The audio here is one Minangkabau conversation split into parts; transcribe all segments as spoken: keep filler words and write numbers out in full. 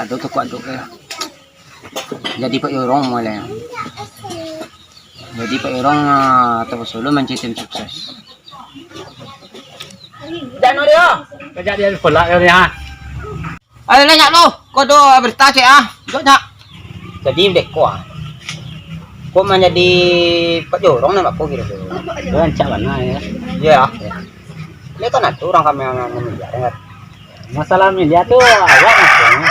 Dok tu kuat tu, eh. Jadi Pak Jorong mulai. Jadi Pak Jorong, ah, tapaso lo mancari tim sukses. Jan no dio. Kajak dio kolak dio ni, ha. Ayo lah, Nyak, lo. Ko ado berita ciek, ah. Jok, Nyak. Jadi, dek ko, ah. Ko manjadi Pak Jorong nan bako kiro-kiro? Rancak bana, yo. Iyo, ah. Iyo kan ado urang kami nan, nan miliar, kan? Masalah miliar tu awak maksudnyo.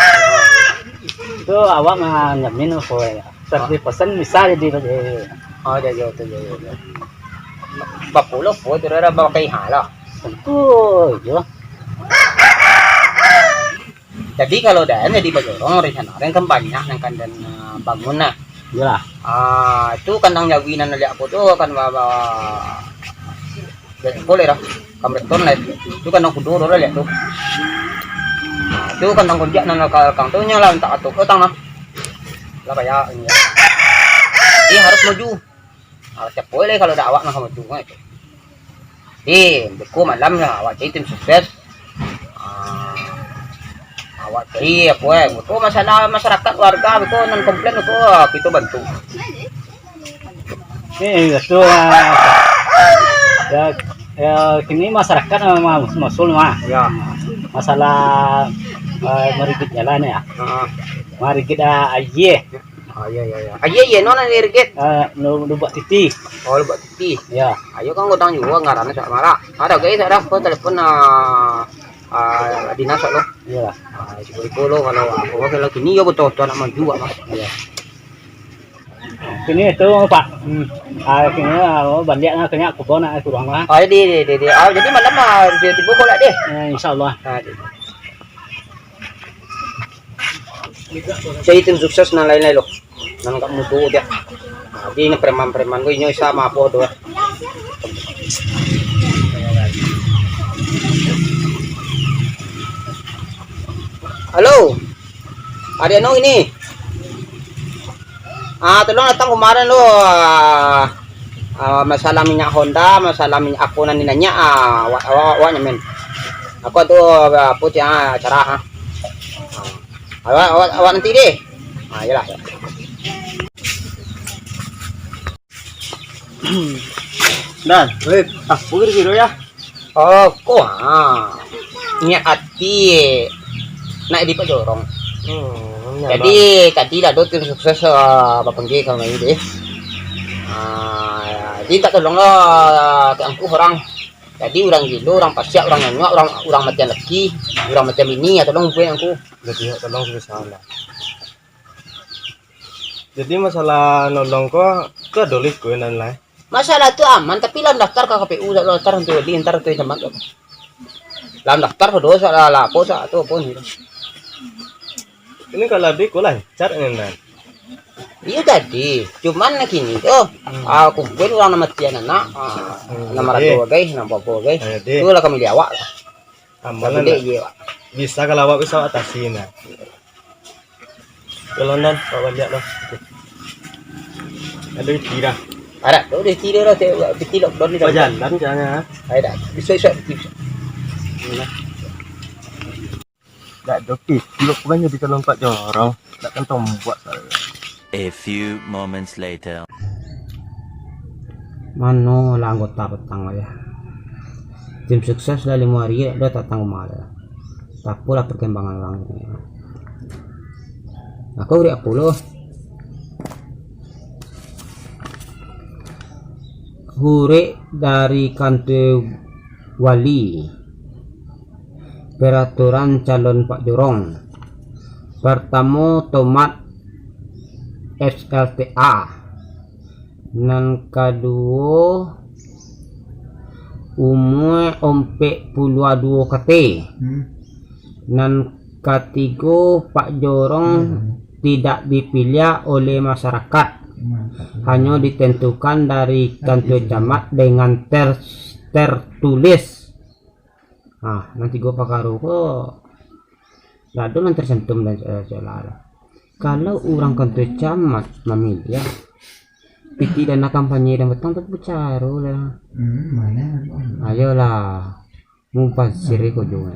Tu awak manjamin apo yo. Saratus persen bisa jadi. Oh, jadi tu, jadi tu. Bapulo po tu dah bakai ha lah. Tentu jo. Jadi kalau dah jadi Pak Jorong, rencana kan banyak nan kan den, ah, bangun nah. Iyolah. Ah, itu kandang jawi nan liak ko tu kan ba-, ba-, Dek, boleh dah. Kam beton lah. Tu kandang kudo tu lah liak tu. Nah, tu kandang konjak nan lakang tu nyo lah mintak atuk tu tang lah. Lah payah ini. Jadi harus maju. Ah, capoi lah kalau dak awak nak maju kan itu. Eh, beko malam lah awak cari tim sukses. Ah, awak cari apa eh? Beko masalah masyarakat warga beko nan komplain beko, ah, kita bantu. Eh, tu, ah, ya, ya, kini masyarakat, ah, ma-, masul mah. Ya. Masalah, ah, marigit jalan ya. Heeh. Marigit, ah, aia. Oh, iya, iya, iya. Aia, iya, no, nan dirigit. Ah, lu, Lubak Titi. Oh, Lubak Titi. Ya. Ayo kan godang juga ngarannya sak marak. Ada guys, ada kau telepon, ah, ah, dinas lo. Iya. Ah, iko lo kalau aku kalau kini yo betul-betul nak maju, Mas. Iya. Kini itu, Pak. Hmm. Ah, kini, ah, baliak lah, kini aku bawa nak kurang lah. Ah, di, di, di, di. Ah, jadi malam, ah, dia tiba kolak deh. Ya, insyaallah. Ah, di. Jadi tim sukses nan lain-lain lo. Nan agak mudo dia. Ah, jadi ini preman-preman ko inyo isa mapo doh. Halo. Adiak no ini. Ah, tolong datang kemarin lo. Ah, ah, masalah minyak Honda, masalah minyak aku nan dinanyak, ah, awak, awak, awak nyamin. Aku tu, ah, apa tu, ah, acara, ah. Ah, awak, awak, awak nanti deh. Ah, iyalah. Dan, weh, ah, bukir kiro ya. Oh, ko, ha. Niat ati nak di Pak Jorong. Hmm, jadi, tadi lah do tim sukses, ah, bapanggia ka mai deh. Ah, jadi tak tolong lah, tak angkuh orang. Jadi, urang gilo, urang pasiak, urang nyanyuak, urang, urang matian laki, urang matian bini, ya tolong buek angkuh. Jadi, tolong bisa lah. Jadi masalah nolong ko, tu ado lih ko nan lai. Masalah tu aman, tapi lah daftar ka K P U, lah daftar nanti wali, ntar tu camat tu. Lah daftar sudah, salah lapo, sa tu pun. Ini kalau di ko lancar ni, nan. Iyo tadi, cuman kini tu, hmm, ah, kumpul urang nan matian anak, ah, hmm, nan marato bagai, nan apo-apo bagai. Tu lah kami di awak. Aman lah, Ndak? Bisa kalau awak bisa awak atasi, nah. Kalau nan, awak baliak lah. Ada rezeki dah. Ada, tu rezeki dia lah, cek, rezeki lockdown ni dah. Bajalan caranya, ha? Ada, bisa, bisa, bisa. Inilah. Dak ada rezeki, lo bukan jadi calon Pak Jorong. Dak kan tombok saya. A few moments later. Mano lah anggota patang ko yo. Tim sukses lah limo ari dak datang rumah dah. Tapolah perkembangan urang. Aku urek apo lo? Hurek dari kantua wali. Peraturan calon Pak Jorong. Partamo, tomat S L T A. Nan kaduo, umua ompek puluah duo kate. Hmm. Nan katigo, Pak Jorong, hmm, tidak dipiliah oleh masyarakat. Hmm. Hanyo ditentukan dari kantua camat dengan ter-, tertulis. Ah, nan tigo pakaro ko, lah ado nan tercantum dan, eh, salah lah. Kalau urang kantua camat mamiliah, pitih dana kampanye dan batang tu bacaro lah. Hmm, mana? Ayolah, mubazir ko jo.